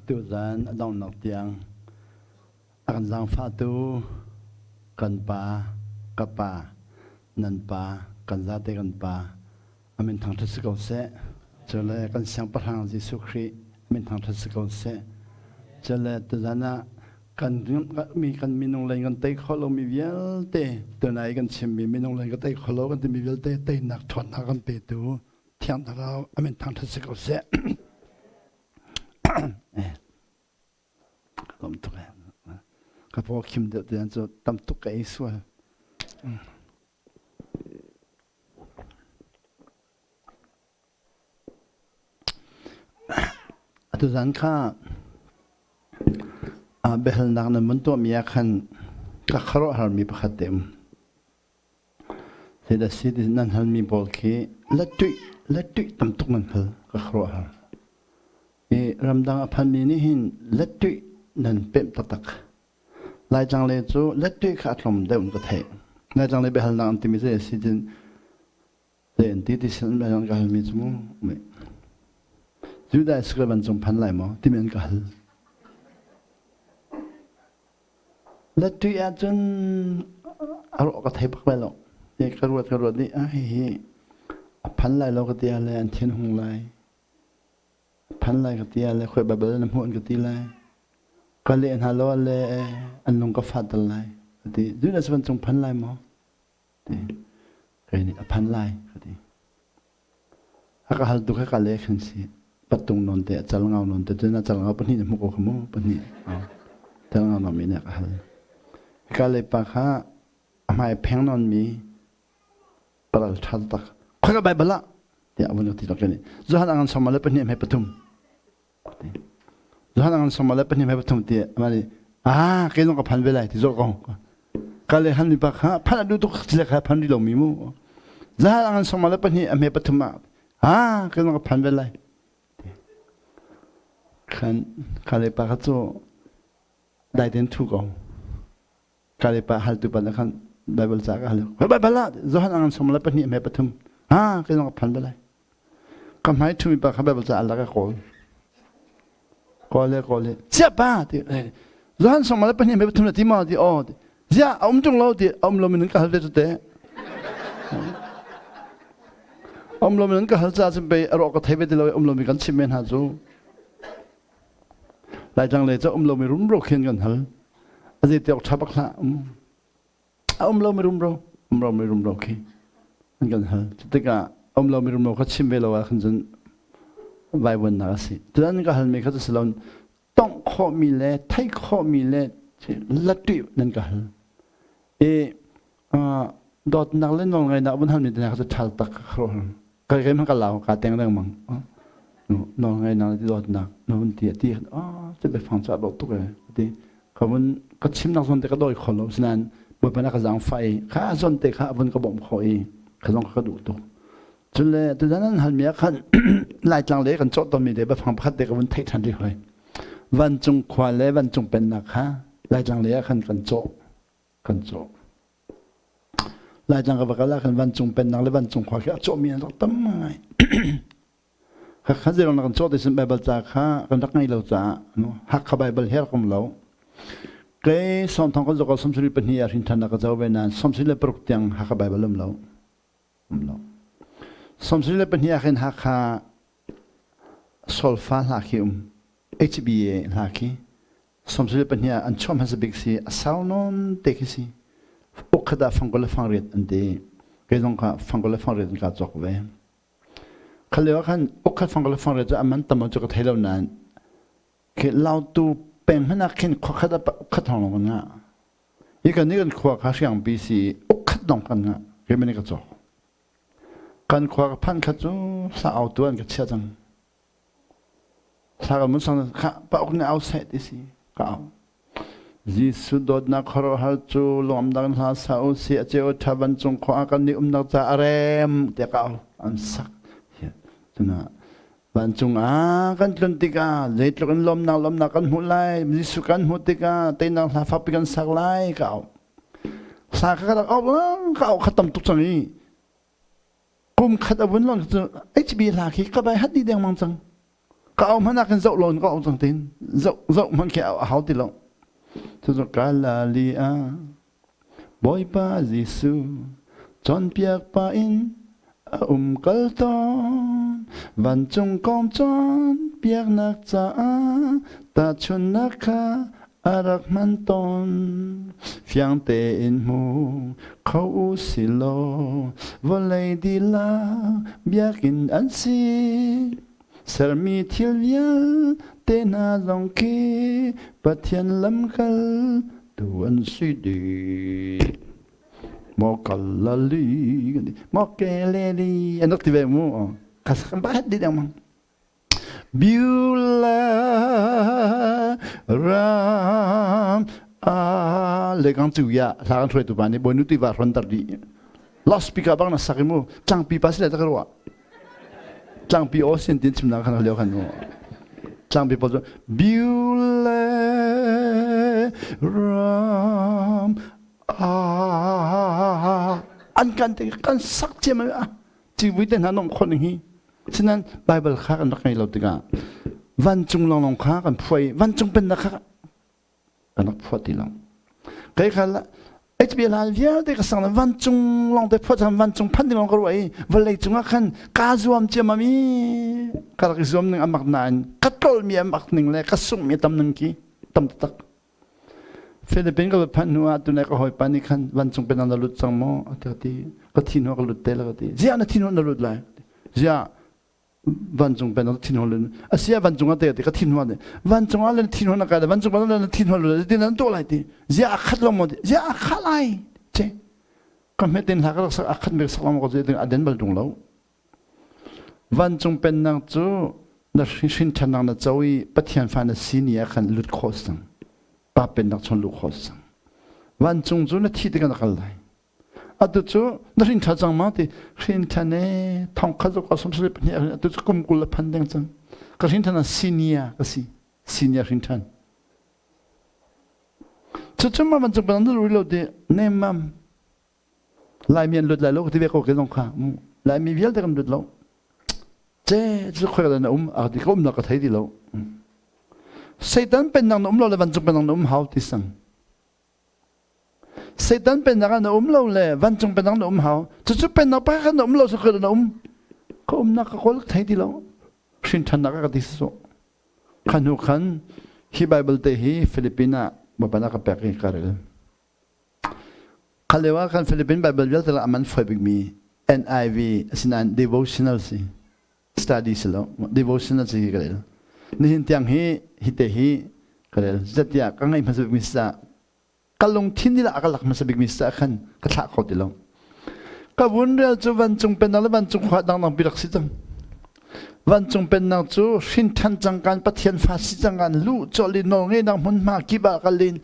Tuzan a donghnak tiang a kan zaangfahtu kan pa, ka pa, nan pa, kan zate kan pa, a min thangṭhat si ko seh. Cule kan siangpahrang Jesuh Khrih min thangṭhat si ko seh. Cule tuzan ah kan mi kan minung lei kan tei kho lomi vialte tunai kan chimmi minung lei kan tei kho lo kan timi vialte teinak ṭhawnnak kan petu Thiang Thlarau a min thangṭhat si ko seh. Lawm tuk eh. Ka paw khim deuh tian cu tam tuk ka ei sual. Atu zan kha biahalnak nan mun tuahmi ah khan ka khuaruahharmi pakhat te um. Zeidah si ti nan halmi pawl khi lattuih lattuih tam tuk nan hal ka khuaruahhar. I ramdang a phanmi nih hin lattuih nan pemh taktak. Laitlang le cu lattuih kha a tlawm deuh in ka theih. Laitlang le biahalnak an timi zei a si tin zei an ti ti sin an ka halmi cu mu. Judah Israel vancung phan lai maw timi an ka hal. Lattuih ahcun a rawh ka thei bak lai lo. Ka ruat ka ruat i ah hihi a phan lai lo ka ti ah le an thin hung lai. A phan lai ka ti ah le khoi Baibal na hmuh an ka ti lai. Ka leh hna lo ah le an lung ka fat dal lai. Ka ti. Judas vancung phan lai maw? Ti. Kei nih a phan lai ka ti. A ka hal tu kha ka le khan si. Patung non te a cal ngau non te cun a cal ngau pahnih na hmu ko kha mu pahnih. Cal ngau non mi nih a ka hal. Ka le pa kha a hmai pheng non mi paral ṭha tak. Khoi ka Bible ah tiah a vun ti tak ni. Johan angan sawm le pahnih hmai pathum. Johan angan sawm le pahnih hmai pathum ti ama ni ah kei zong ka phan ve lai ti zawh ko. Ka le han mi pa kha phan a duh tuk le kha phan rih lo mi mu. Johan angan sawm le pahnih a hme pathum ah ah kei zong ka phan ve lai. Khan ka le pa kha cu dai ten thu ko. Ka le pa hal tu pa na khan Bible ca ka hal. Bible ah Johan angan sawm le pahnih hme pathum. Ah kei zong ka phan ve lai. Ka hmai ṭhumi pa kha Bible ca a lak a kawl. Kawl le kawl le cia pa ti Johan sawm le pahnih hme pathum na ti maw ti aw ti ziah a um ṭung lo ti a um lo min ka hal ve cu te. A um lo min ka hal ca cun pei a rawh ka thei ve ti lo um lo mi kan chim men hna cu. Laitlang lei cu um lo mi rumro khin kan hal. A zei ti awk ṭha bak hlah. A um lo mi rumro, um lo mi rumro khi an kan hal. Cutikah um lo mi rumro kha chim ve lo ah khan cun vaivuannak a si. Tutan ka halmi kha cu si lo tongh khawhmi le theih khawhmi le lattuih nan ka hal. I dawtnak le nawlngaihnak vun halmi te hna kha cu ṭhal tak ka khuaruahhar. Kai kai ka lau ka teng lengmang. Nawlngaihnak le dawtnak na vun ti ti ah cu biafang cu a dawh tuk e ti ka vun ka chimnak zawn te ka dawi kho lo sinain Bawipa na ka zaangfah i kha zawn te kha a vun ka bawmh khawh i ka zong ka duh tuk. Cun le tuzan an halmi ah khan Laitlang le kan cawh tawnmi te biafang pakhat te ka vun theih ṭhan rih hoi. Vancung khua le vancung pennak kha Laitlang lei ah khan kan cawh kan cawh. Laitlang ka va kal ah khan vancung pennak le vancung khua khi a cawhmi an rak tam ngai. Kha zeirong na kan cawh ti sin Bible ca kha kan rak ngei lo caah Hakha Bible he rak um lo. Kei sawmthong kan zok 74 ah hrin than ka co ve nain 76 tiang Hakha Bible um lo. Um lo. 72 ah khin Hakha solfa hla khi um. HBA hla khi 72 ah an chuah hmasa bik si a sau nawn te khi si. Ukkhat ah fangkul le fangriat an ti. Kei zong kha fangkul le fangriat in ka cawk ve. Kha lio ah khan ukkhat fangkul le fangriat cu a man tam cu ka thei lo nain khi Lautu peng hmanh ah khin khua khat ah ukkhat hong lawng kan ngah. Hi kan nih kan khua kha hriangpi si ukkhat lawng kan ngah. Kei man ka cawk. Kan khua ka phanh khat cu hla au tu an ka chiah cang. Hla ka mun sang kha pa uk nih au seh ti si ka au. Jesuh dawtnak khuaruahhar cu lawmdang hla sa u si a ceu ṭha vancung khua ah kan nih umnak ca a rem tiah ka au an sak. Cuna vancung ah kan tlun tikah zeitluk in lawmnak lawmnak kan hmuh lai Jesuh kan hmuh tikah teinak hla fakpi kan sak lai ka au. Sa ka rak au ka au kha tam tuk cang i kum khat a vun lon cu HB hla khi ka bai hat di dengmang cang. Ka au hmanh ah khin zoh lawn ka au cang tin. Zoh zoh hmanh khi a hau ti lo. Cucu Galali ah Bawipa Jesuh cawnpiak pah in a um kal tawn. Vancung kong cawnpiaknak caah tahchunhnak kha a rak hman tawn. Fiang tein hmu kho u si law vawlei dihlak biakinn an si. Sermi thil vialte hna zong khi Pathian lamkal tu an si dih. Maw kal la li maw ke le li an rak ti ve mu. Ka sak ba het di dang mang. Beulah ram a le kang chu ya hla kan hruai tu pa nih bawinu tiva hron tar di. Loudspeaker bang na sak i mu tlangpi pa si le ta ka ruah. Tlangpi aw sin tin chimnak khan lio khan mu. Tlangpi pawl cu Beulah ram an kan te kan sak ciam a civui te hna nong khon hi sinan Bible kha kan rak ngei lo tikah vancung longlong kha kan phuai vancung pennak kha kan rak phuah ti lo kei kha HB hla vialte ka sang vancung long te phuah cang vancung phan ding long ka ruah i vawlei cungah khan ka zuam ciam ami ka rak i zuam ning amak nain ka tlol mi amak ning le ka sungh mi tam ning ki tam tak Philippine ka lut phanh hnu ah tunai ka hawipa nih khan vancung penang na lut cang maw a ti ka thi hnu ka lut te la ka ti ziah na thi hnu na lut lai ziah vancung penang thin hnu lut asia vancung ah te ti ka thin hnu vancung ah le thin hnu na kai vancung ah le thin hnu lut ti nan tuah lai ti ziah a khat lo maw ti ziah a khat lai che ka hmetin hla ka rak sak a khat mek sak lo maw ka a den bal tung lo Vancung Pennak cu na hrinṭhannak na co i Pathian fa na si ni ah khan lut khawh cang. Pa Pennak chung luh khawh cang. Vancung cu na thih tikah na kal lai. Atu cu na hrinṭha cang ma ti hrinṭhan e thong khat zok asum sari pahnih atu cu kum 20 le phan deng cang. Ka hrinṭhan ah senior ka si. Senior hrinṭhan. Cucu ma vancung pennak na lut lo ti nemmam Laimi an lut lai lo ka ti ve ko ke zong kha Laimi vialte kan lut lo ce cu khoi na um a ti ka umnak ka thei ti lo Satan pennak na um lo le vancung pennak na um hau ti sang Satan pennak ah na um lo le vancung pennak na um hau cucu pennak pakhat khan na um lo so khoi na um ka umnak ka kawl ka thei ti lo hrin ṭhannak ka ti so khan hnu khan hi Bible te hi Philippine ah bapan ah ka pek i ka rel Kha lio ah khan Philippine Bible vialte ah a man fawi bikmi NIV asinain devotional si study si lo devotional si hi ka rel. Nihin tiang hi hi te hi ka rel. Zatiah ka ngaih hmasa bikmi sa ka lungthin nih a ka lak hmasa bikmi sa khan ka thlah kho ti lo. Ka vun rel cu vancung pennak le vancung khua dangdang pi rak si cang. Vancung pennak cu hrin ṭhan cangkan Pathian fa si cangkan luh cawlh in nawl ngeinak hmunhma kip ah kal in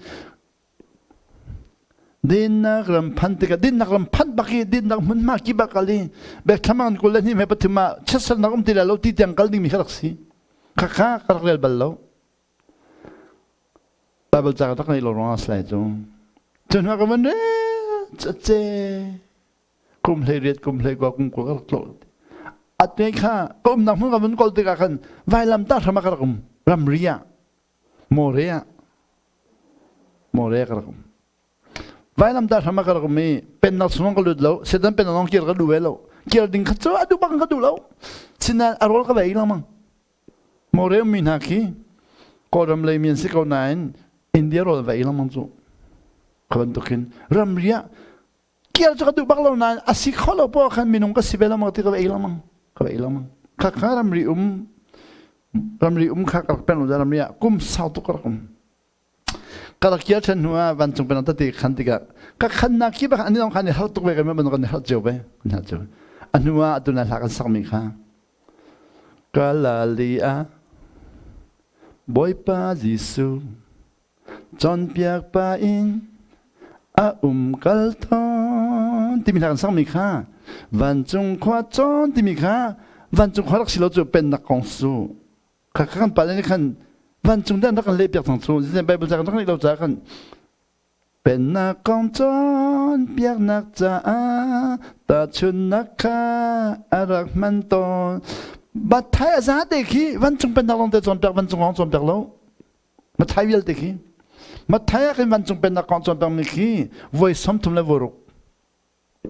Dinnak ram phan tikah dinnak ram phanh bak i dinnak hmunhma kip ah kal i biakthlam an 22 he pathum ah chiatsernak um ti lai lo ti tiang kal dingmi kha rak si. Khakha ka rak rel bal lo. Bible ca ka rak ngei lo ruangah si lai cu. Cu hnu ah ka van rel ce kum hlei riat kum hlei kua kum kua ka rak tlawh. At kha ka umnak hmun ka vun kawl tikah khan vailam tah hram ah ka rak um ramri ah More ah More ka rak um. Vailamtah hram ah ka rak um i pennak chung ka lut lo, Satan pennak zong kir ka duh ve lo. Kir ding kha cu a duh bang ka duh lo. Sinain a rawl ka ve lengmang. More ummi hna khi Kawlram lei mi an si ko nain India rawl va ei lengmang cu. Kha bantukin ramri ah Kial cu ka duh bak lo nain a si kho lo poah khan minung ka si ve lo ti ka va ei lengmang ka va ei lengmang kha kha ramri um ramri um kha ka rak peng lo ramri ah kum sau tuk ka rak um ka rak kial ṭhan hnu ah vancung penang tete khan tikah ka khannak khi bak ani dong khan i har tuk ve kan ban kan har cio ve kan har cio a hnu ah atu na hla kan sak mi kha Galilee Bawipa Jesuh Cawnpiak pa in a um kal tawn timi hla kan sakmi kha vancung khua cawn timi kha vancung khua rak si lo cu pennak kong su kha kan pa nih khan vancung dan rak kan leh piak cang cu Bible ca kan rak ngeih lo caah khan Pennak kong cawnpiaknak caah tahchunhnak kha a rak hman tawn. Matthai a za te khi vancung pennak lawng te cawnpiak vancung kong cawnpiak lo. Matthai vialte khi. Matthai ah khin vancung pennak kong cawnpiakmi khi voi 30 le voi ruk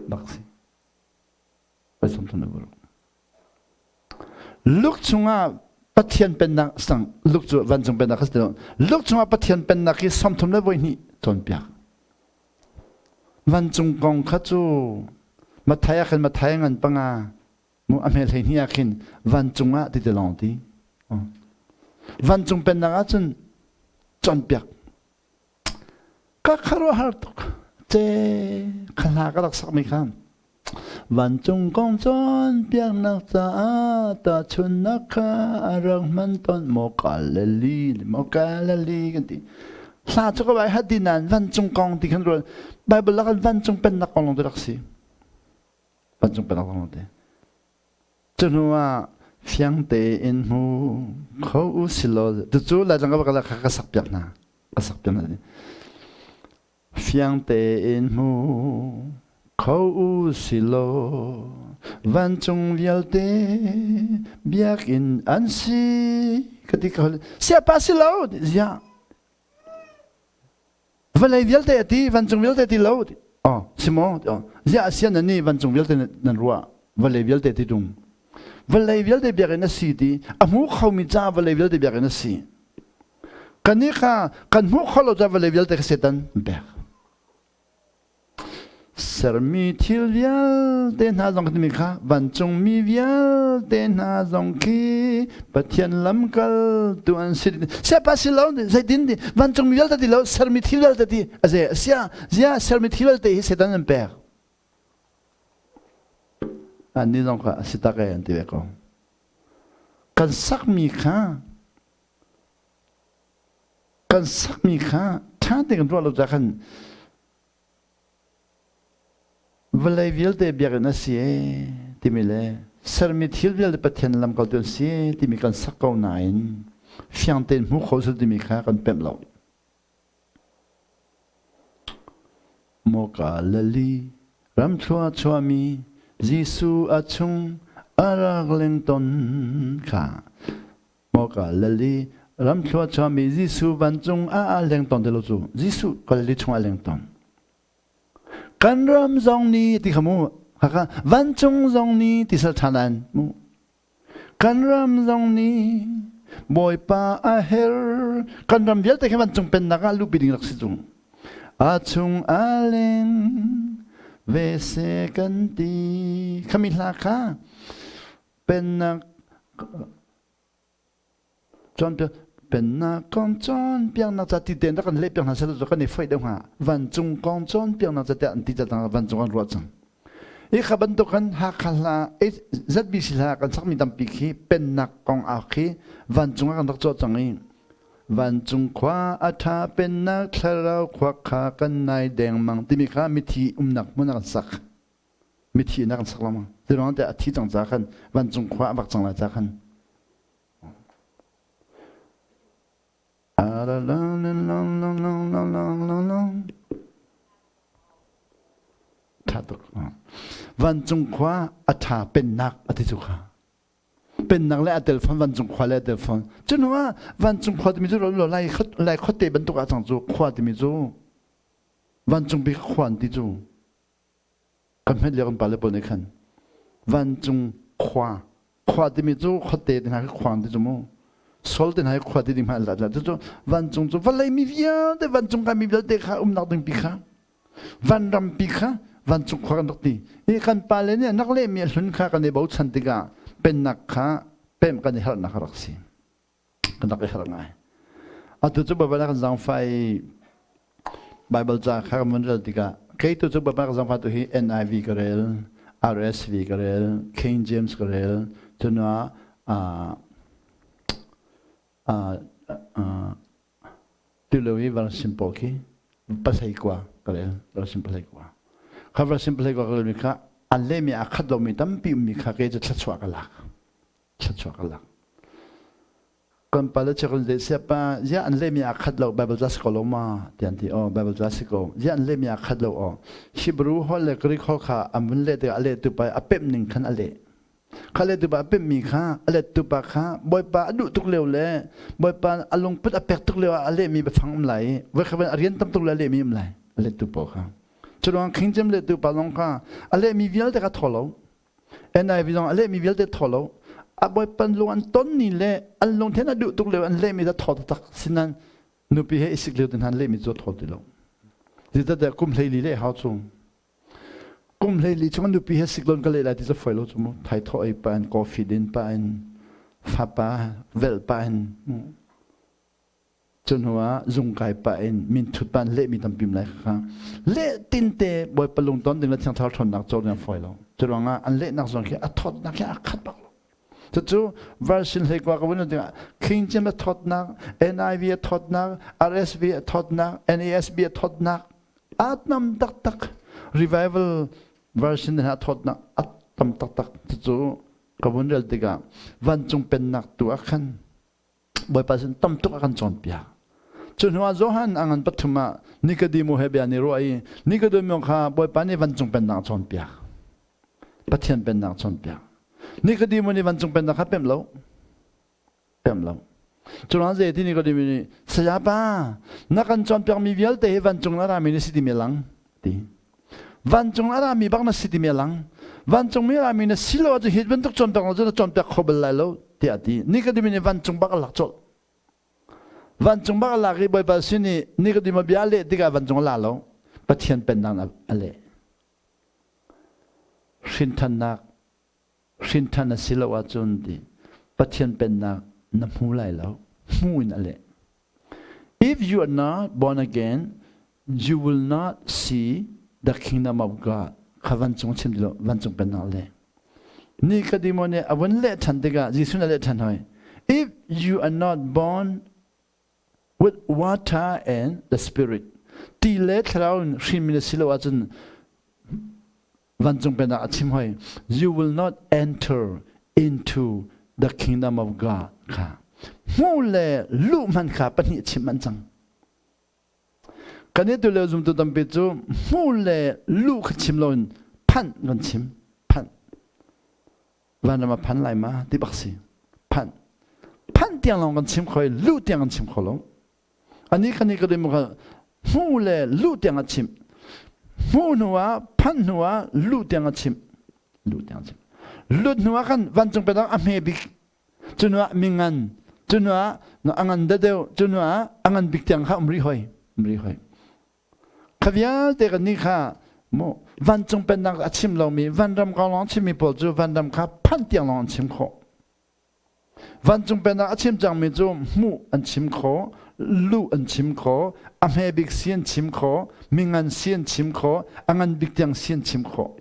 bak si. Voi 30 le voi ruk. Luke chungah Pathian pennak sang Luke cu vancung pennak a si lo. Luke chungah Pathian pennak hi 30 le voi hnih cawnpiak. Vancung kong kha cu Matthai ah khin Matthai ngan panga mu a hmel 12 ah khin vancung ah ti te lawng ti. Vancung pennak ah cun cawnpiak. Ka khuaruahhar tuk. Ce kha hla ka rak sakmi kha Vancung kong cawnpiaknak caah tahchunhnak kha a rak hman tawn maw Galilee maw Galilee kan ti. Hla cu ka vai hat ti nain vancung kong ti khan rual Bible ah kan vancung pennak kong lawng te rak si. Vancung pennak kong lawng te. Cu hnu ah fiang tein hmu kho u silaw tucu Laitlang ka va ka sak piak hna. Ka sak piak hna. Fiang tein hmu kho u silaw vancung vialte biakinn an si ka ti ko. Siapa si lo ziah vawlei vialte a ti vancung vialte ti lo oh si maw ziah asian nan nih vancung vialte nan ruah vawlei vialte ti tung vawlei vialte biakinn a si ti a hmu khomi ca vawlei vialte biakinn a si Kannih kha kan hmuh kho lo caah vawlei vialte kha Satan an pek. Sermi thil vialte hna zong timi kha vancungmi vialte hna zong khi Pathian lamkaltu an si. Siapa si lo zeitin ti vancungmi vialte ti lo sermi thil vialte ti a ze sia zia sermi thil vialte hi Satan an pek. Annih zong kha a si tak e an ti ve ko. Kan sakmi kha kan sakmi kha ṭha tein kan ruah lo caah khan vawlei vialte biakinn a si ee timi le sermi thil vialte Pathian lamkaltu an si ee timi kan sak ko nain fiang tein hmu kho sul timi kha kan pemh lo. Maw Galilee ram thlua chuahmi Jesuh a chung a rak leng ton kha Maw Galilee ram thlua chuahmi Jesuh vancung ah a leng ton ti lo cu Jesuh Galilee chung ah a leng ton. Kan ram zong nih ti kha mu khakha vancung zong nih ti sal ṭhan an mu Kan ram zong nih Bawipa a her. Kan ram vialte khi vancung pennak ah luhpi ding rak si tung. A chung a leng ve se kan ti. Khami hla kha pennak cawnpiak pennak kong cawnpiaknak ca ti tein rak kan leh piak hna seh law kan i foih deuh hnga. Vancung kong cawnpiaknak ca tiah an ti ca vancung an ruah cang. Hi kha bantuk kan Hakha hla ZBC hla kan sakmi tampi khi pennak kong ah khi vancung ah kan rak cawh cang i vancung khua a ṭha pennak thlarau khua kha kan nai dengmang timi kha mithi umnak hmun ah kan sak. Mithi in kan sak lengmang. Ti a thi cang ca khan vancung khua a vak cang lai ca khan. Ṭha tuk. Vancung khua a ṭha pennak a ti cu kha. Pennak le a tel fawn vancung khua le a tel fawn. Cu hnu ah vancung khua timi cu lo lai lai khuate bantuk ah cang cu khua timi cu vancung bik khua an ti cu. Kan hmet lio kan pale pawl nih khan vancung khua khua timi cu khuate te hna khi khua an ti cu mu sol te hna hi khua ti ding hmanh an lat cu vancung cu vawlei mi vialte vancung kai mi vialte kha umnak ding pi kha vanram pi kha vancung khua kan rak ti i kan pale nih an rak lehmi a hlun kha kan i bochan tikah pennak kha pemh kan i harnak a rak si. Kan rak i harh ngai. Atu cu Baibal ah kan zaangfah i Baibal ca kha kan vun rel tikah kei tu cu Baibal ka zaangfah tu hi NIV ka rel, RSV ka rel, King James ka rel, cun ah tulo i version pawl khi pasai kua ka rel, version pasai kua. Kha version pasai kua ka relmi kha an lehmi aa khat lomi tampi ummi kha kei cu thluachuah ka lak. Thluachuah ka lak. Kan pale chekun zei siapa zia an lehmi aa khat lo Bible ca si ko lo ma ti an ti oh Bible ca si ko zia an lehmi aa khat lo oh Hebrew holh le Greek holh kha an vun leh tikah a lehtu pa a pemh ning khan a leh. Kha lettu pa a pemhmi kha a lettu pa kha Bawipa a duh tuk lio le Bawipa a lungput a pek tuk lio ah a lehmi biafang um lai i voikhat a rian tam tuk le a lehmi um lai a lettu pawl kha. Cu ruang King James lettu pa zong kha a lehmi vialte kha thaw lo. NIV zong a lehmi vialte thaw lo. A Bawipa lung an ton ni le an lungthin a duh tuk lio an lehmi da thaw taktak sinan nupi he i sik lio te hna an lehmi cu thaw ti lo. Zeicahtiah kum 14 le hau chung Kum 14 chung nupi he siklon ka leh lai ti cu foi lo cu mu. Thaithawh ei pa in, coffee din pa in, fapa velh pa in, cu hnu ah zungkai pa in min thut pa in lehmi tampi lai kha leh tin te Bawipa lungton ding le Thiang Thlarau ṭhawnnak co ding a fawi lo. Cu ruangah an lehnak zong khi a thawtnak khi a khat bak lo. Cucu version 19 ka vun tikah King James a thawtnak, NIV a thawtnak, RSV a thawtnak, NASB a thawtnak, a tam taktak revival version hna thawtnak a tam taktak cucu ka vun rel tikah vancung pennak tu ah khan Bawipa sin tam tuk a kan cawnpiak. Cu hnuah Johan a ngan pathum ah Nikodemo he bia an i ruah i Nikodemo kha Bawipa nih vancung pennak a cawnpiak. Pathian pennak a cawnpiak. Nikodemo nih vancung pennak kha pemh lo. Pemh lo. Curuang zei ti Nikodemo nih sayapa na kan cawnpiakmi vialte hi vancung na rami na si timi a lang ti. Vancung a rami bak na si timi a lang. Vancung mi rami na si lo ahcun hi bantuk cawnpiak lo cu na cawnpiak kho bal lai lo tiah a ti. Nikodemo nih vancung bak a lak colh. Vancung bak a lak i Bawipa sin i Nikodemo bia a leh tikah vancung a la lo. Pathian pennak a leh. Hrinthannak Hrinthan a si lo ahcun ti Pathian pennak na hmu lai lo. Hmu in a leh. If you are not born again, you will not see the kingdom of God. Kha vancung chim ti lo, vancung pennak le. Nikodemo nih a vun leh ṭhan tikah Jesuh nih a leh ṭhan hoi. If you are not born with water and the spirit, ti le thlarau in hrinmi na si lo ahcun Vancung pennak a chim hoi you will not enter into the kingdom of God kha hmu le luh hman kha pahnih chim an cang kan i tu lio zumtu tampi cu hmu le luh kha chim loin phanh kan chim phanh vanram a phan lai ma ti bak si phanh phanh tiang lawng kan chim kho i luh tiang kan chim kho lo Ani kan i ka rim kha hmu le lu tiang a chimh. Hmu hnu ah phanh hnu ah lu tiang a chimh. Lu tiang a chimh. Lut hnu ah khan vancung pennak a hme bik. Cu hnu ah mingan, cu hnu ah a ngan deuh, cu hnu ah a ngan bik tiang kha um rih hoi. Um rih hoi. Kha vialte kan nih kha mu vancung pennak a chim lomi vanram kong lawng chimmi pawl cu vanram kha phanh tiang lawng an chim khawh. Vancung pennak a chim cangmi cu hmuh an chim kho, luh an chim kho, a hme bik si an chim kho, mingan si an chim kho, a ngan bik tiang si an chim khawh.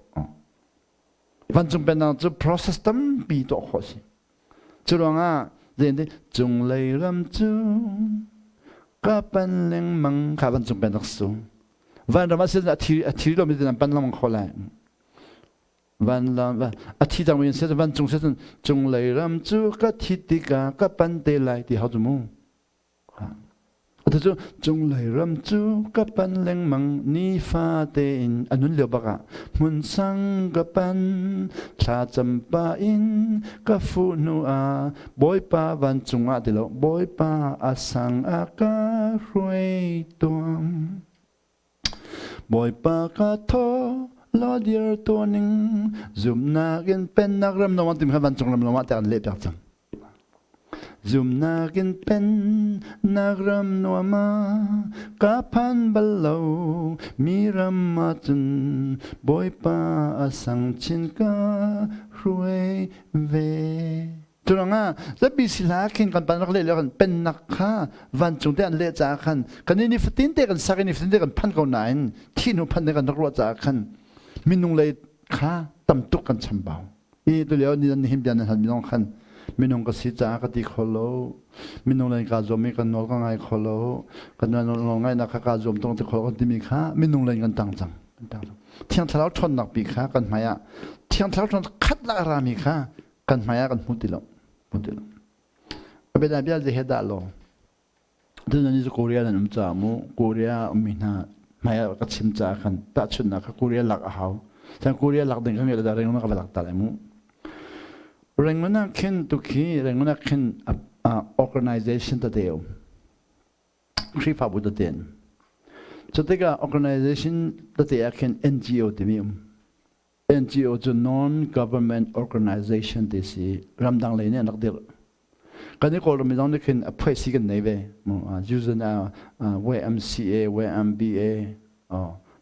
Vancung pennak cu process tampi tuah khawh a si. Cu ruangah zeiti cunglei ram cu ka pan lengmang kha vancung pennak su. Vanram ah sin a thi a thi lomi nan pan lengmang kho lai. Van lam a thi cangmi in van cung cun cunglei ram cu ka thi tikah ka pan te lai ti hau cu mu. Atu cu cunglei ram cu ka pan lengmang nifa tein a nun lio bak ah hmun sang ka pan thlacam pa in ka fuh hnu ah Bawipa vancung ah ti lo Bawipa a sang a ka hruai tuam. Bawipa ka thaw law dir tuaning zumnak in pennak ram nuam timi kha vancung ram nuam ah tiah an leh piak cang. Zumnak in pennak ram nuam ah ka phan bal lo mi ram ah cun Bawipa a sang chin ka hruai ve. Curuangah zapi si hlah khin kan pan rak leh le kan pennak kha vancung te an leh caah khan kan i nifatin te kan sak i nifatin te kan phan ko nain thih hnu phan te kan rak ruah caah khan minung lei kha tam tuk kan chambau. I tulio ni nihin bia nan hal mi zong khan minung ka si caah ka ti kho lo minung lei kaa zuam i kan nawl ka ngai kho lo kan nawl ngaihnak kha kaa zuam tung ti kho kan timi kha minung lei kan tang cang Thiang Thlarau ṭhawnnak pi kha kan hmai ah Thiang Thlarau ṭhawnnak khat lak a rami kha kan hmai ah kan hmu ti lo hmu ti lo a bia bia he dah lo tunan ni Korea nan um caah mu Korea ummi hna hmai ah ka chim caah khan tahchunhnak kha Korea lak a hau chan Korea lak ding kha ngai da reng na ka va lak ta lai mu. Rangoon ah khin tukhi Rangoon ah khin organization tete um. Khrihfabu tete an. Cu tikah organization tete ah khin NGO timi um. NGO cu non-government organization ti si ramdang lei nih an rak dirh. Kan i Kawlram mi zong nih khin a phuaisi kan nei ve. User YMCA, YMBA,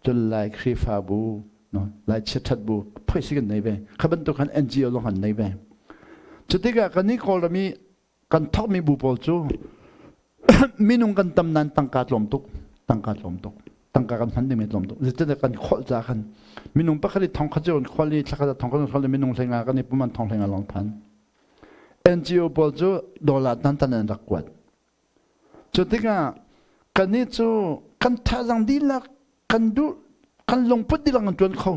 cun Lai Khrihfabu, Lai Chiatṭhat bu phuaisi kan nei ve. Kha bantuk khan NGO zong kan nei ve. Cu tikah kan i Kawlram i kan thawkmi bu pawl cu minung kan tam nain tangka tlawm tuk tangka tlawm tuk tangka kan hman dingmi tlawm tuk zeicahtiah kan kholh ca khan minung pakhat i thong khat cu kan kholh i thlakhat ah thong khat kan kholh i minung hlenga kan i pum an thong hlenga lawng phan NGO pawl cu dollar tan tan an rak kuat cu tikah kannih cu kan thazang dihlak kan duh kan lungput dihlak kan ṭuan kho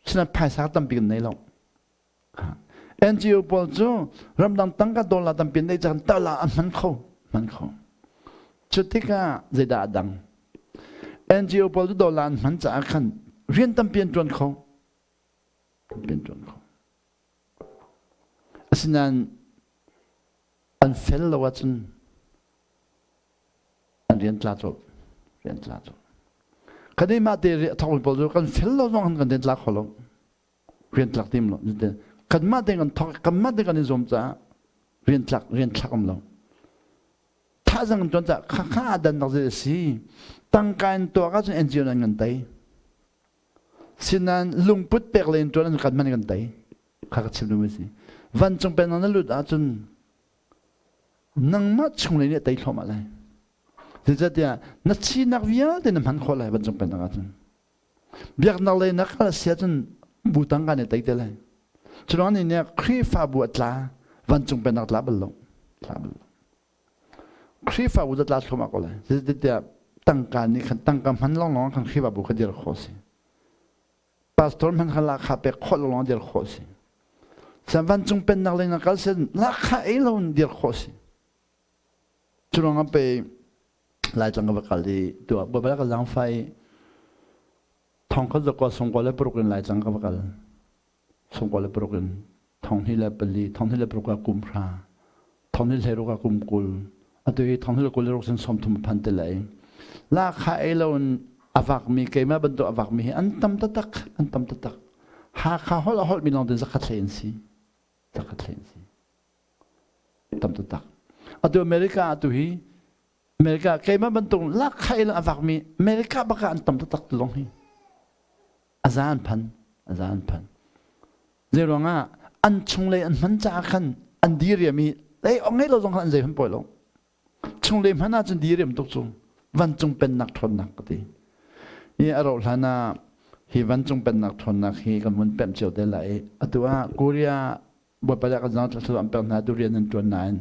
sinain phaisa tampi kan nei lo NGO pawl cu ramdang tangka dollar tampi an neih caan tala an hman kho hman kho. Cu tikah zeidah a dang? NGO pawl cu dollar an hman caah khan rian tampi an ṭuan kho. Tampi an ṭuan kho. Asinain an fel lo ahcun an rian tla colh. Rian tla colh. Kan mah te a thawkmi pawl cu kan fel lo zong kan rian tla kho lo. Rian tlak tim lo kanmah te kan thawk kanmah te kan i zuam caah rian tlak rian thlak um lo thazang kan tuan caah kha kha dan nak zei a si tangka in tuak ahcun NGO nan kan tei sinan lungput pek le in tuan an kan man kan tei kha ka chim duhmi si vancung pen na lut ahcun nangmah chung lei nih a tei thluahmah lai zeicahtiah na sinak vialte na hman khawh lai vancung pennak ahcun Biaknak lei na kal si ahcun bu tang kan i tei te lai. Cu nih nih Khrihfabu a tla, vancung pennak tla bal lo. Tla bal lo. Khrihfabu cu tla thluahmah ko lai. Zeicahtiah tangka nih khan tangka hman lawnglawng khan Khrihfabu kha dir khawh si. Pastor hman kha lahkhah pek khawh lawnglawng dir khawh si. San vancung pennak lei na kal si lahkhah ei lo in dir khawh si. Cu ruangah pei Laitlang ka va kal i tuah Baibal ka zaangfah i thong khat zakua sungkua le paruk in Laitlang ka va kal. Sungkua le paruk in thong hnih le pali, thong hnih le paruk ah kum hra, thong hnih hlei ruk ah kum 20, atu hi thong hnih le 20 le ruk cun 30 phan te lai. Lahkhah ei lo in a vakmi keimah bantuk a vakmi hi an tam taktak, an tam taktak. Hakha holh a holhmi lawng te zakhat hlei an si. Zakhat hlei an si. Tam taktak. Atu America atu hi America keimah bantuk lakha in a vakmi America bak ah an tam taktak tu zong hi a za an phan a za an phan zei ruangah an chunglei an hman caah khan an diriam i lei ong ngei lo zong khan an zei hman pawi lo chunglei hman ahcun diriam tuk cu vancung pennak ṭhawnnak ka ti hi a rauh hlan ah hi vancung pennak ṭhawnnak hi kan vun pemh cio te lai atu ah Korea Bawipa nih kan zang thluachuah an pek hna tu rian nan ṭuan nain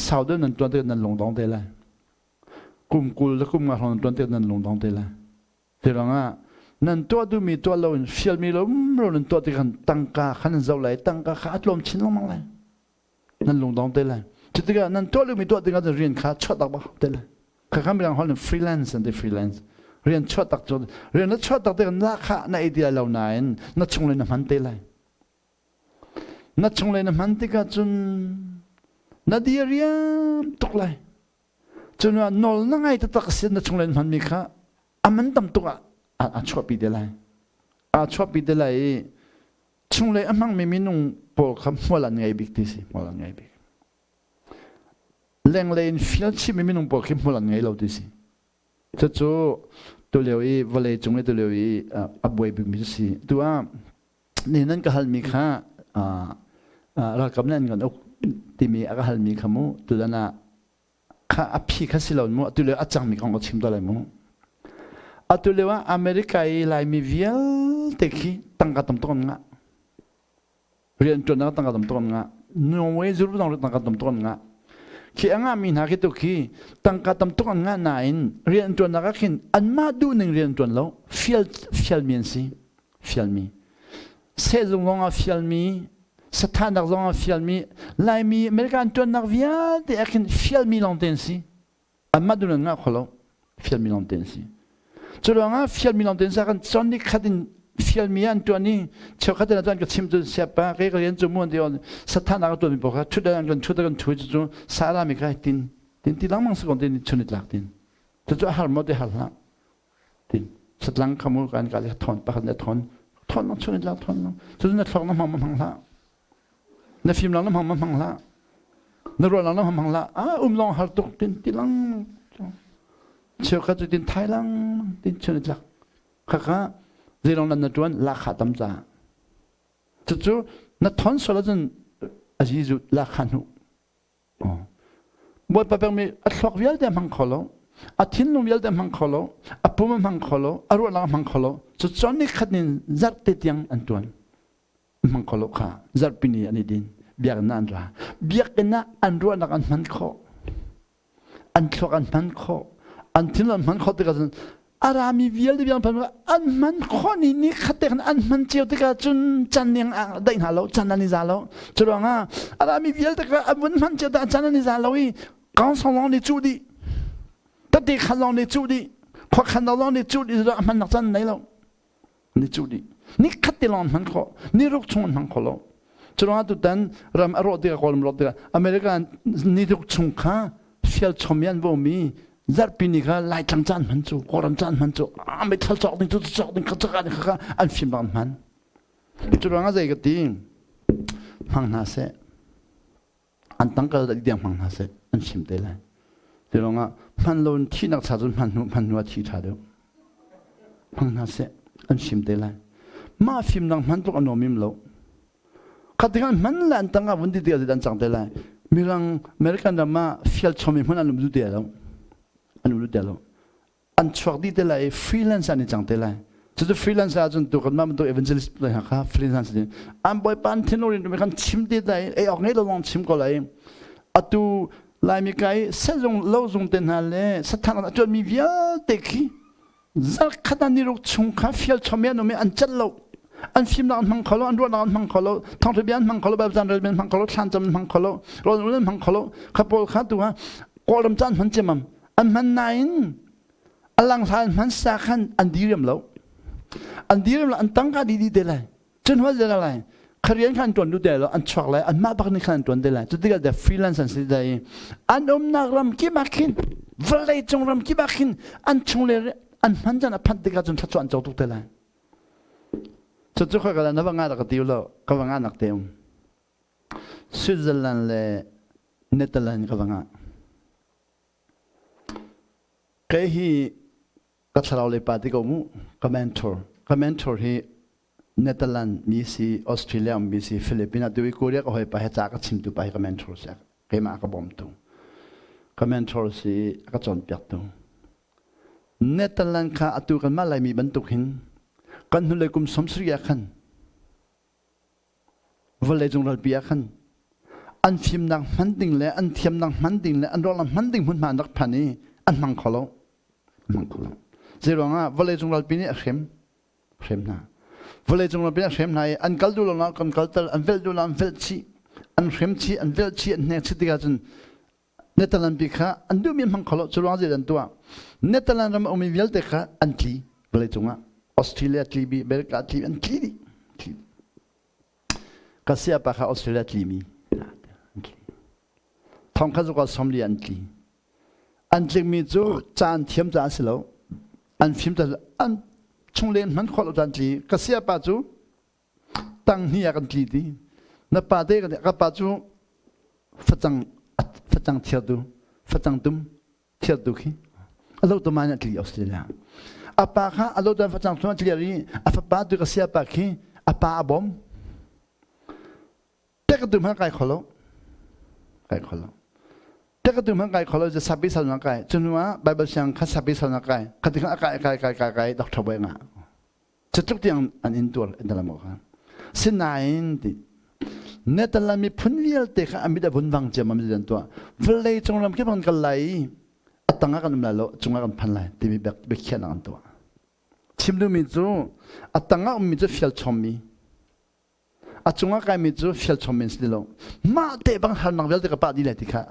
sau deuh nan ṭuan tikah nan lungdong te lai. Kum 20 le kum nga hrawng nan ṭuan tikah nan lungdong te lai. Hi ruangah nan tuah duhmi tuah loin fialmi lomro nan tuah tikah tangka kha nan zoh lai tangka kha a tlawm chin lengmang lai. Nan lungdong te lai. Cu tikah nan tuah duhmi tuah tikah rian kha chuah tak bak te lai. Kha kha midang holh in freelance an ti freelance. Rian chuah tak cu rian na chuah tak tikah na kha na ei ti lai lo nain na chung le na hman te lai. Na chunglei na hman tikah cun na diriam tuk lai. Cun nawl na ngai taktak si na chunglei na hmanmi kha a man tam tuk ah a chuahpi te lai. Aa chuahpi te lai i chunglei a hmangmi minung pawl kha hmual an ngei bik ti si, hmual an ngei bik. Lenglei in fial chihmi minung pawl khi hmual an ngei lo ti si. Cucu tulio i vawlei cung i tulio i a buai bikmi cu si. Tu ah ni nan ka halmi kha ralkap nih an kan uk timi a ka halmi kha mu tutan ah kha a phi kha si lo mu atu lio a cangmi kong ka chim ta lai mu. Atu lio ah America i Laimi vialte khi tangka tam tuk an ngah. Rianṭuannak tangka tam tuk an ngah. Norway Europe zong tangka tam tuk an ngah. Khi a ngahmi hna khi tu khi tangka tam tuk an ngah nain rian ṭuannak ah khin anmah duhning rian ṭuan lo fial fialmi an si fialmi sehzung zong ah fialmi sathahnak zong ah fialmi Laimi America an ṭuannak vialte ah khin fialmi lawngte an si anmah duh nan ngah kho lo fialmi lawngte an si cu ruangah fialmi lawngte an si ah kan con ni khat in. Fialmi an tuan i cheukhat in cun ka chim cu siapa ke ka rian cu mu an ti on sathan a ka tuan mi pawl kha thut an kan thut kan thu cu sara mi kha tin tin ti langmang si kon tin chun tlak tin cu cu har mo te har hlah tin satlang khamu kan ka le thon pakhat ne thon thon lang chun tlak thon lang cu na thlok na hmang hmang hlah na fim lang na hmang hmang hlah na ruah lang na hmang hmang hlah a um long har tuk tin ti lang cheukhat cu tin thai lang tin chun tlak Khakha zeilong lan na ṭuan lakha tam caah. Cucu na thon sual ahcun a zizu lakha hnu. Bawipa pekmi a thluak vialte a hmang kho lo, a thinlung vialte a hmang kho lo, a pum a hmang kho lo, a ruahnak a hmang kho lo. Cucu ni khat nin zarhte tiang an ṭuan. Hmang kho lo kha zarhpi ni an i din. Biakinn ah an ra. Biakinn ah an ruahnak an hman khawh. An thluak an hman khawh. An thinlung an hman khawh tikah cun a rami vialte biang phan an hman khawh ni ni khat te khan an hman cio tikah cun can ning a daih hna lo can an i za lo cu ruangah a rami vialte kha an vun hman cio ta can an i za lo i council lawng nih cuh dih tate khan lawng nih cuh dih khuakhan lawng nih cuh dih a hman nak can nei lo ni cu dih ni khat te lawng hman khawh ni ruk chung an hmang kho lo cu ruangah tutan ram a rawh tikah kawlram rawh tikah America ni ruk chung kha fial chom i an vomi zarhpi ni kha laitlang caan hman cu kawlram caan hman cu a meithal cawk ding cu cawk ding kha cawk ding kha an fim bang hman cu ruangah zei ka ti hmang hna seh an tangkal dih tiang hmang hna seh an chim te lai ti ruangah hman lo in thihnak cha cun hman hnu hman hnu ah thi ṭha deuh hmang hna seh an chim te lai mah fimnak hman tluk a nuam im lo kha tikah hman le an tangah vun ti tikah an cang te lai mirang American ram ah fial chomi hmun an um du te lo an um du te lo an chuak dih te lai i freelance an i cang te lai cucu freelance ahcun tu kan mah bantuk evangelist le hna kha freelance ni an bawipa an thinur in kan chim te lai ei awk ngei lo lawng chim ko lai atu laimi kai sezung lo zung te hna le sathang a tuan mi vialte khi zarkhat an ni ruk chung kha fial chom an um i an cat lo an fimnak an hmang kho lo an ruahnak an hmang kho lo thawngtha bia an hmang kho lo bible caan rel an hmang kho lo thlan cam an hmang kho lo rawl an hmang kho lo kha pawl kha tu ha kawlram caan hman ciamam An hman nain a langhlan hmansa khan an diriam lo. An diriam lo, an tangka dih dih te lai. Cun hua zela lai. Kharian khan tuan du te lo, an chuak lai, an mah bak nih khan an tuan te lai. Cu tikah the freelance an si te i an umnak ram kip ah khin vawlei cung ram kip ah khin an chung le an hman caan a phanh tikah cun thluachuah an co tuk te lai. Cucu khoi ka na va nga dak ka ti lo, ka va nga nak te um. Switzerland le Netherlands ka va ngah. Kei hi ka thlarau lei pa ti ko mu ka mentor ka mentor hi Netherlands mi si Australia mi si Philippines atu i Korea ka hawi pa he ca ka chimtu pa hi ka mentor si keimah a ka bawmtu ka mentor si a ka cawnpiaktu Netherlands kha atu kanmah Laimi bantuk hin kan hnulei kum 70 ah khan Vawleicung ralpi ah khan an fimnak hman ding le an thiamnak hman ding le an ruahnak hman ding hmunhma an rak phan i an hmang kho lo. Hmang kho lo. Zeiruangah vawleicung ralpi nih a hrem hrem hna. Vawleicung ralpi nih a hrem hna i an kal duh lo kan kalter an velh duh lo an velh chih an hrem chih an velh chih an hnek chih tikah cun Netherlands pi kha an duhmi an hmang kho lo cu ruang zei an tuah Netherlands ram a ummi vialte kha an tli vawleicung ah Australia tli bi America tli an tli dih tli ka siapa kha Australia tli mi an tli thong kha zuka somli an tli an tlikmi cu caan thiam ca si lo an fim ca an chunglen hman khawh lo caan tli ka siapa cu tang hnih ah kan tli ti na pa te ka pa cu facang facang thiartu facang tum thiartu khi a lo tu ma nih tli Australia a pa kha a lo tuan facang tum a tliar i a fapa tu ka sia pa khi a pa a bawm tek tu hmanh kai kho lo kai kho lo tek tu hmanh kai kho lo sapi sal na kai cu hnu ah bible siang kha sapi sal na kai kha ti kha kai kai kai kai kai doctor boy nga Cutluk tiang an intuar in dalam kha. Sinain ti Netherlands miphun vialte kha a mit a vun vang ciammam an tuah. Vawlei cung ram kip kan kal lai i a tang ah kan um lai lo, cung ah kan phan lai timi biakhiahnak an tuah. Chim duhmi cu a tang ah ummi cu fial chommi a cungah kaimi cu fial chommi an si ti lo. Mah te bang harnak vialte ka pah dih lai ti kha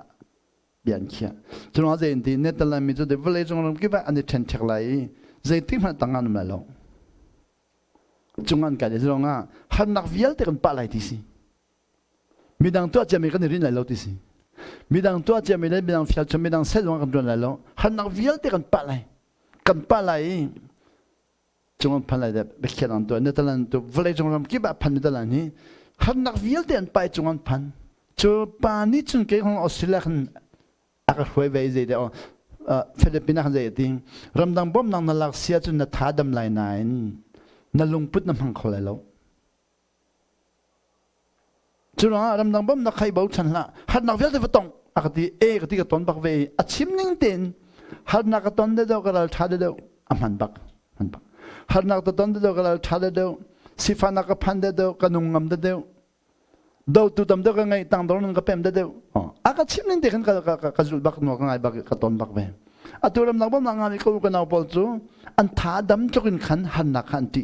bia an khiah. Cu zei an ti Netherlands mi cu vawlei cung ram kip ah an i ṭhenṭhek lai i zeitik hmanh tang ah an um lai lo. Cung an kai le zong ah harnak vialte kan pah lai ti si. Midang tuah ciami kan i rin lai lo ti si. Midang tuah ciami le midang fial chom midang sel zong kan tuan lai lo. Harnak vialte kan pah lai. Kan pah lai i cung an phan lai de biakhiah an tuah. Netherlands tu vawlei cung ram kip ah phan Netherlands hi harnak vialte an pah i cung an phan. Cu pa nih cun kei hong Australia khan a ka hruai ve zei deh Philippines ah zei ti ramdang bawmnak na lak sia cun na tha dam lai nain na lungput na hmang kho lai lo cu ruangah ramdang bawmnak khai bochan hlah harnak vialte va tong a ka ti e ka ti ka ton bak ve a chim ning tein harnak ka ton deuh ka ral tha deuh a hman bak hman bak harnak ta ton deuh ka ral tha deuh sifahnak ka phan deuh ka nung ngam deuh dotu tam deuh ka ngeih tangdor nan ka pem deuh a ka chim ning te khan ka ka ka zul bak nual ka ngai bak ka ton bak ve atu ram nak bom nak ngami ko ka nau pawl cu an tha dam tluk in khan harnak kha an ti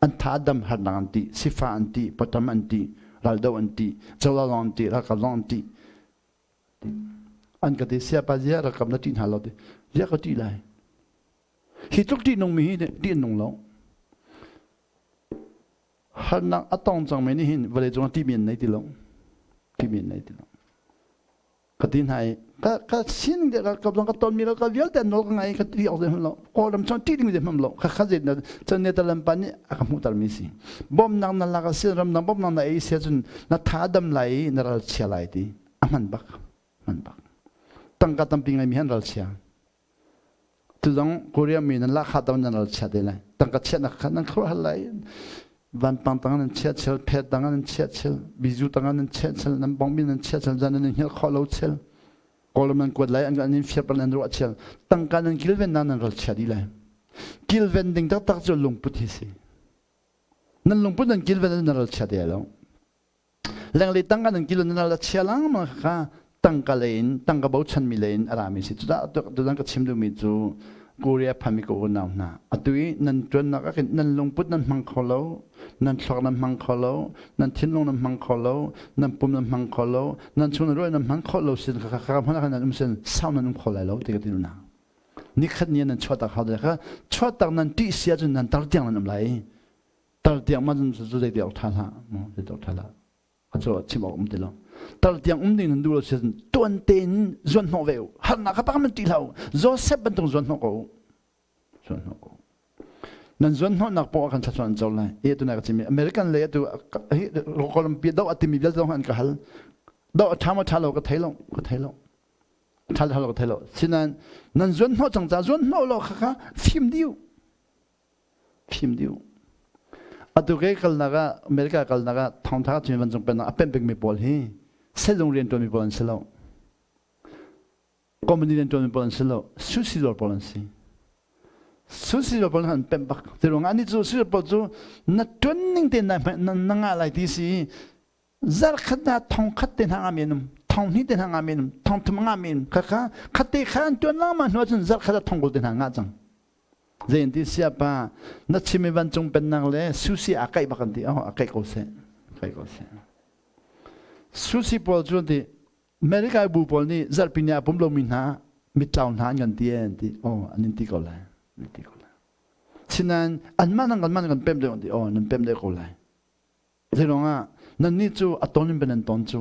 an tha dam harnak an ti sifa an ti patam an ti raldo an ti chola long an ti ralkap long an ti an ka ti siapa zia ralkap na ti hna lo ti zia ka ti lai hi tluk ti nung mi hi ti nung lo Harnak a tong cangmi nih hin vawleicung ah ṭihmi an nei ti lo. Ṭihmi an nei ti lo. Ka ti hna i ka ka sining de ka ka tonmi ka vialte an nawl ka ngai ka ti awk zeihmanh lo. Kawlram chung ṭih ding zeihmanh lo. Kha kha zei na cun Netherlands pa nih a ka hmuhtermi si. Bawmnak na lak a si ramdang bawmnak na ei sia cun na tha dam lai i na ral chia lai ti. A hman bak. Hman bak. Tangka tampi ngeimi han ral chia. Tuzong Korea mi nan lahkhah tam nan ral chia te lai. Tangka chiahnak kha nan khuaruah hal lai. Vanpang tang nan chiah chel, pher tang nan chiah chel, bizu tang nan chiah chel, nan bongbi nan chiah chel, zan nan hngilh khawh lo chel. Kawlram nan kuat lai, an an in fiar nan ruah chel. Tangka nan kilven na nan ral chia dih lai. Kilven ding taktak cu lungput hi si. Nan lungput nan kilven nan ral chia te lo. Lenglei tangka nan kilo nan la chia langmang kha tangka lei in tangka bochan mi lei in a rami si cudah tutan ka chim duhmi cu Korea phami ka unau hna atu i nan ṭuannak ah khin nan lungput nan hmang kho lo nan thluak nan hmang kho lo nan thinlung nan hmang kho lo nan pum nan hmang kho lo nan chung nan ruah nan hmang kho lo sin kha kha hmun ah khan nan um sin sau nan um kho lai lo ti ka ti na nikhat ni nan chuahtak hau kha chuahtak nan ṭih sia cun nan tar tiang nan um lai tar tiang ma cu zei ti awk ṭha hlah mu zei ti awk ṭha hlah a cu chim awk um ti lo tar tiang um ding nan duh lo si tuan tein zuan hnawh ve u harnak kha pak man ṭih hlah u Joseph bantuk zuan hnawh ko u zuan hnawh ko nan zuan hnawhnak poah kan thluachuah an co lai e tu na ka chim American lei atu hi Colombia do atimi vialte zong an ka hal do a ṭha ma ṭha lo ka thei lo ka thei lo ṭha lo ka thei lo sinain nan zuan hnawh cang ca zuan hnawh lo kha kha fim diu Fim dih u. Atu ke kalnak ah America kalnak ah thawngtha cun vancung pennak a pemh bikmi pawl hi sezung rianṭuanmi pawl an si lo. Company rianṭuanmi pawl an si lo. Sushi dawr pawl an si. Sushi dawr pawl an pemh bak. Ti ruangah anih cu sushi pawl cu na ṭuan ning tein na na ngah lai ti si zarkhat na thong khat te hna ngami an um thong hnih te hna ngami an um thong thum ngami an um khakha khatte kha an tuan lengmang hnu ahcun zarkhat ah thong kul te hna ngah cang zei an ti siapa na chim i vancung pennak le susi aa kaih bak an ti oh a kaih ko seh kaih ko seh susi pawl cu an ti America bu pawl nih zarhpi ni ah pum lomi hna mitlau hna an kan ti an ti oh an in ti ko lai an ti ko lai sinain anmah nan kan mah nan kan pem deuh an ti oh nan pem deuh ko lai Zeiruangah nannih cu a ton in nan ton cu.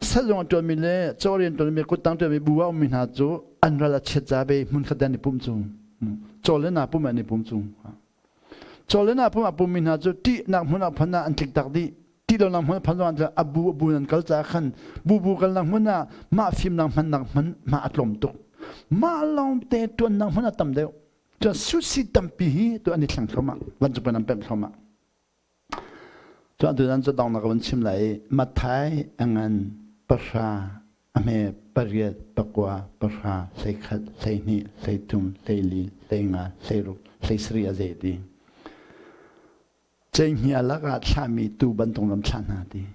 Sal zong a ṭuanmi le caw rian ṭuanmi kuttang ṭuanmi bu ah ummi hna cu an ral a chiat ca ve hmun khat an i pum cu. Caw le na pum an i pum cu. Caw le na pum a pummi hna cu ṭihnak hmun ah phan ah an tlik tak dih. Ṭih lonak hmun ah phan zong a bu a bu nan kal caah khan bu bu kalnak hmun ah mah fimnak hmannak hman mah a tlawm tuk. Mah lawngte ṭuannak hmun a tam deuh. Cun sushi tampi hi tu an i thleng thluahmah, vancung an pemh thluahmah. Cun atu nan cu dongnak ka vun chim lai i Matthai a ngan pahra a hme pariat pakua pahra 11 12 13 14 15 16 17 a zei ti. Cenghngia lakah thlahmi tuu bantuk lam thlah hna ti.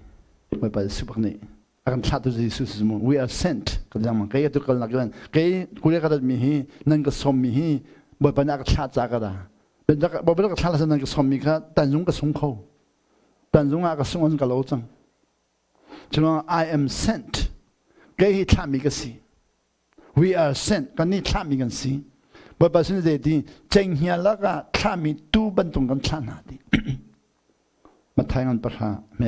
Bawipa Jesuh bak nih a kan thlahtu Jesuh si mu. We are sent. Ka jang kei atu kalnak kan kei kule ka ratmi hi nan ka sawmmi hi Bawipa nih a ka thlah ca ka da. Bawipa nih ka thlah nan ka sawmmi kha tanzung ka sung kho. Tanzung ah ka sung an ka lo cang. Curuang I am sent. Kei hi thlahmi ka si. We are sent. Kan nih thlahmi kan si. Bawipa sin zei ti cenghngia lakah thlahmi tuu bantuk kan thlah hna ti. Mathai ngan pahra me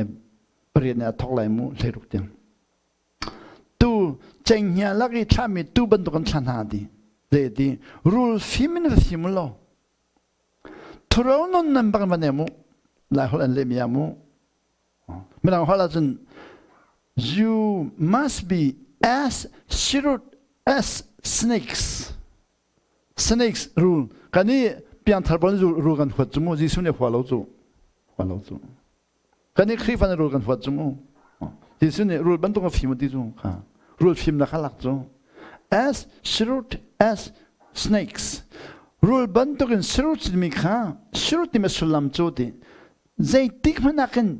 pariat nih a thok lai mu hleiruk tiang. Tu cenghngia lak i thlahmi tuu bantuk kan thlah hna ti. Zei ti rul fim in va fim u law thuro non nan bak van em u lai holh an lehmi ah mu Mirang holh ahcun you must be as shrewd as snakes. Snakes rule. Kan i piangthar bon rule kan huat cu mu. Jesuh nih hua lo cu. Hua lo cu. Kan i Khrihfa nih rule kan huat cu mu. Jesuh nih rule bantuk a fim ti cu. Kha. Rule fimnak kha lak cu. As shrewd as snakes. Rule bantuk in shrewd timi kha shrewd timi sullam cu ti zeitik hmanh ah khin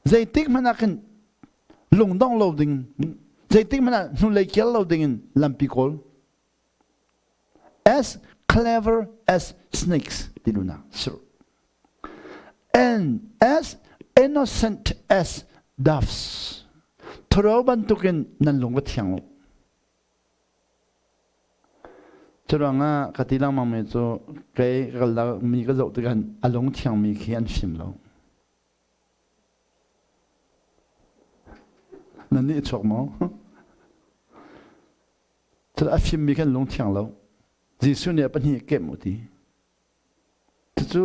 zeitik hmanh ah khin lungdong lo ding zeitik hmanh ah hnulei kial lo ding in lampi kawl as clever as snakes ti luna sir and as innocent as doves thuro bantukin nan lung va thiang u Curuangah ka ti lengmangmi cu kei ka kal mi ka zoh tikah a lungthiangmi khi an fim lo. Nan nih a chuak maw? Cun a fimmi khi an lungthiang lo. Jesuh nih a pahnih kemh u ti. Cucu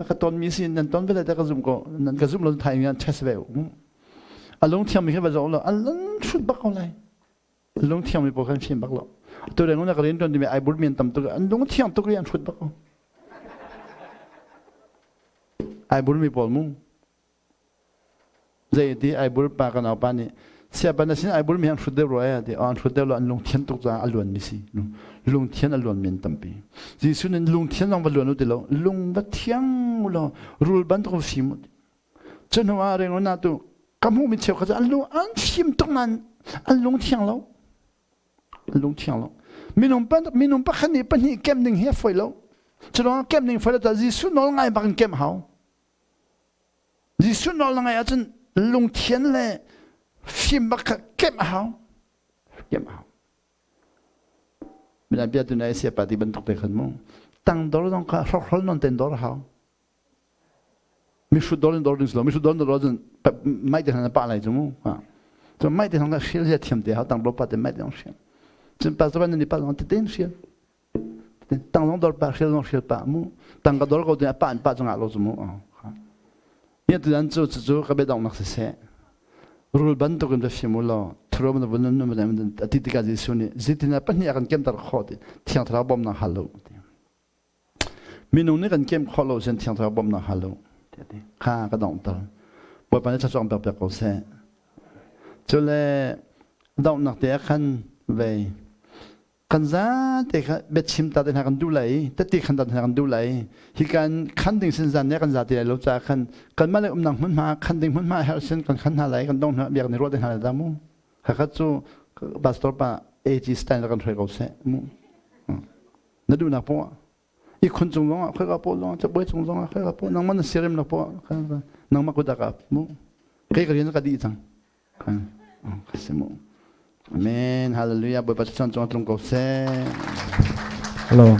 ka tonmi si nan ton ve te ka zum ko. Nan ka zum lo thai ngan test ve u. A lungthiangmi khi va zoh lo an hrut bak ko lai. Lungthiang mi pawl kan fim bak lo. Tu reng na ka rian tuan timi ai bur mian tam tuk an lungthiang tuk i an hrut bak ko. Ai bur mi pawl mu. Zei ti ai bur pa kan pa nih siapa na sin ai bur mi an hrut deuh rua ai ti an hrut deuh lo an lungthian tuk caah a luan mi si. Lungthian a luan men tampi. Jesuh nih lungthian zong va luan u ti lo. Lung va thiang u law rul bantuk fim u. Cu hnu ah rengon ah tu ka hmuhmi cheukhat cu an lung an fim tuk nain an lung thiang lo. An lung thiang lo. Minung minung pakhat nih pahnih kemh ding hi a fawi lo. Cu ruangah kemh ding fawi lo caah Jesuh nawl ngai bak in kemh hau. Jesuh nawl na ngaih ahcun lungthian le fim bak kha kemh a hau. Kemh a hau. Midang bia tu na sia pa ti bantuk te khan mu. Tangdor zong kha hrokhrol non ten dor a hau. Mihrut dor in dor ding si lo mihrut dor in dor cun mai te hna pa lai cu mu cun mai te hna hrial zia thiam te hau tang dor pa te mai te hrial cun pastor nan ni pa zong te hrial tang zong dor pa hrial zong hrial pa mu tang ka dor ko te pa an pa cungah lo cu mu ni tu dan cu cu ka bedong nak siseh rul bantuk in va fim u law thuro na vun nun nun ati tikah Jesuh nih zitina pahnih a kan kemter khawh ti thiang thlarau bawmnak hal lo ti Minung nih kan kemh khawh lo sin Thiang Thlarau bawmhnak hal u tiah ti. Kha ka donghter. Bawipa nih thluachuah pek piak ko seh. Cule donghnak te ah khan vei kan zate kha biachim ta te hna kan duh lai tete khan ta hna kan duh lai hi kan khan ding sin zan ne kan zate lai lo ca khan kan mah le umnak hmunhma khan ding hmunhma herh sin kan khan hna lai kan dong hna biak ni ruah te hna lai da mu khakhat cu pastor pa AG style kan hruai ko seh mu na duhnak poah ikhun cung zongah khoika poah zongah cabuai cung zongah khoika poah nangmah na siarem lo poah nangmah kut ah mu kei ka rian ka dih cang ka si mu amen hallelujah bawipa chan cung tlung ko seh hello.